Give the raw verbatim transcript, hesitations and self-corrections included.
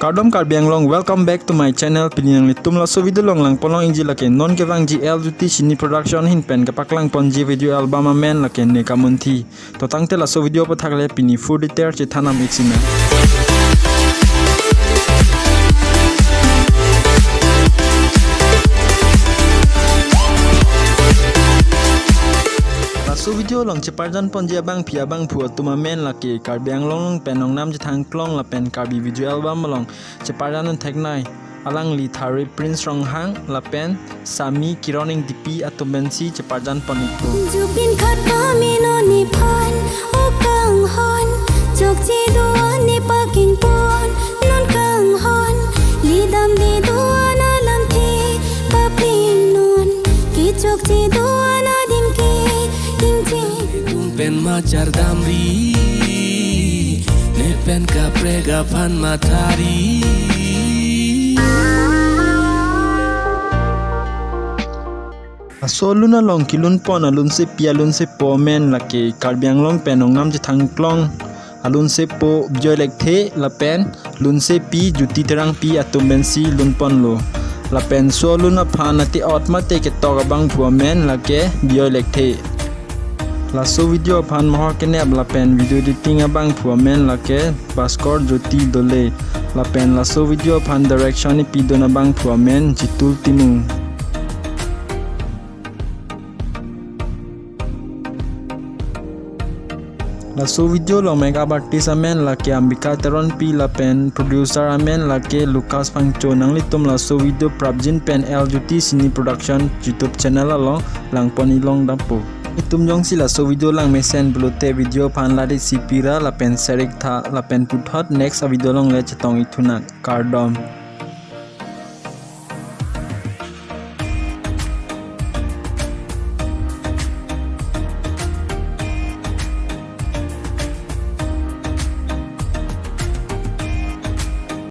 Kardom Karbi Anglong, welcome back to my channel. Pini nanglitum laso video along langpon longji lake non kevangji L Jyoti Cine Production ahin pen kapaklang ponji video album amen lake Ne Kamunthi. To tangte laso video aputhak le pini full detail chethan nam ik sina. Laso video along cheparjan ponji abangpi abangphu atum amen lake Karbi Anglong along pen ongnam chethang klong lapen Karbi video album along cheparjan theknei alangli Thare Prince Ronghang lapen Sami Kiron Engtipi atum pensi cheparjan pon ikpo. Jupin khat pamino nephan, o kanghon, chokche do-an ne pakingpon, non kanghon, lidam de do-an alamthe, papling non, kechokche do-an adim ke, ingche. Tum pen machar damri, ne pen kaprek aphan mathari. Laso alun along kelun pon alunsepi alunsepo amen lake Karbi Anglong pen ongnam chethang klong alunsepo Bijoy Lekthe lapen lunsepi Jyoti Terangpi atum pensi lun ponlo. Lapen laso alun aphan ate ot mate ketok abangphu amen lake Bijoy Lekthe. Laso video aphan mohor kenep lapen video editing abangphu amen lake Bhaskor Jyoti Dole. Lapen laso video aphan direction ipidun abangphu amen Jitul Timung. Laso video along makeup artist amen lake Ambika Teronpi lapen producer amen lake Lucas Phangcho. Nanglitum laso video prapjin pen L Jyoti Cine Production YouTube channel along langpon ilong dampo. Itum jongsi laso video langmesen pulote video aphan like isi pira lapen share iktha lapen puthot next avideo along le chetong ikthunak. Kardom.